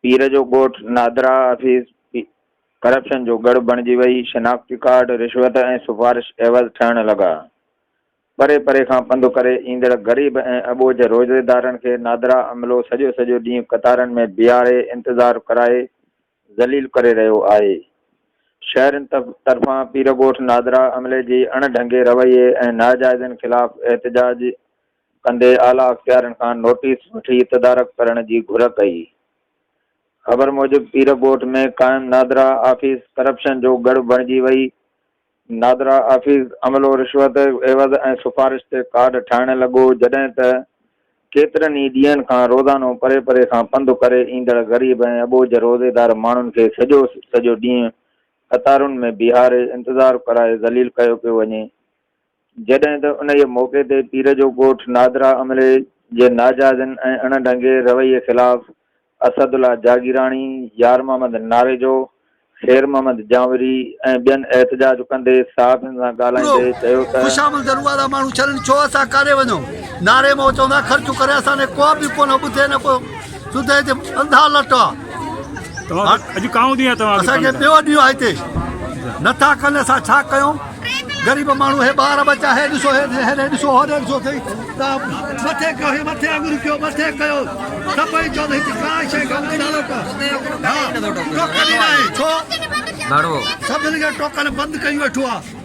پير جو ڳوٺ NADRA office corruption جو ڳڙهه بڻجي وئي، شناختي ڪارڊ رشوت ۽ سفارش عيوض ٺهڻ لڳا. پري پري کان پنڌ ڪري ايندڙ غريب ۽ اٻوجهه روزيدارن کي نادرا عملو سڄو سڄو ڏينهن قطارن ۾ بيهاري انتظار ڪرائي ذليل ڪري رهيو آهي. شهرين طرفان پيرڳوٺ نادرا عملي جي اڻ ڍنگي رويي ۽ ناجائزين خلاف احتجاج ڪندي اعليٰ اختيارين کان نوٽيس وٺي تدارڪ ڪرڻ جي گهر ڪئي. خبر موجب پيرڳوٺ ۾ قائم نادرا آفيس ڪرپشن جو ڳڙهه بڻجي وئي، نادرا آفيس عملو رشوت عيوض ۽ سفارش تي ڪارڊ ٺاهڻ لڳو، جڏهن ته ڪيترن ئي ڏينهن کان روزانو پري پري کان پنڌ ڪري ايندڙ غريب ۽ اٻوجهه روزيدار ماڻهن کي سڄو سڄو ڏينهن قطارن ۾ بيهاري انتظار ڪرائي ذليل ڪيو پيو وڃي. جڏهن ته انهيء موقعي تي پير جو ڳوٺ نادرا عملي جي ناجائزين ۽ اڻ ڍنگي رويي خلاف اسد الله جاگيراڻي، يار محمد ناريجو، خير محمد جانوري ۽ ٻين احتجاج ڪندي صحافين سان ڳالهائيندي چيو ته. خوشامد ضرور ماڻهو ڇڏن ڇو اسان ڪاڏي وڃون ناري مون چوندا خرچ ڪري اسان ڏي ڪو به ڪونه ٻڌي نه ڪو سڌي هتي انڌا لٽ آ. توهان کي اڄ ڪائون ڏينهن آ توهان کي اسان کي ٻيو ڏينهن آ هتي نٿا ڪن اسان ڇا ڪيون غريب ماڻهو هي ٻار ٻچا هي ڏسو هي هيڏي ڏسو هوڏي ڏسو ٿي تا مٿي ڪيو هي مٿي اڱريون ڪيو مٿي ڪيو سڀئي چون هتي ڪا شيء ڪم نالو ڪا ها ٽوڪن ئي ناهي ڇو سڀني کي ٽوڪن بند ڪيون ويٺو آ.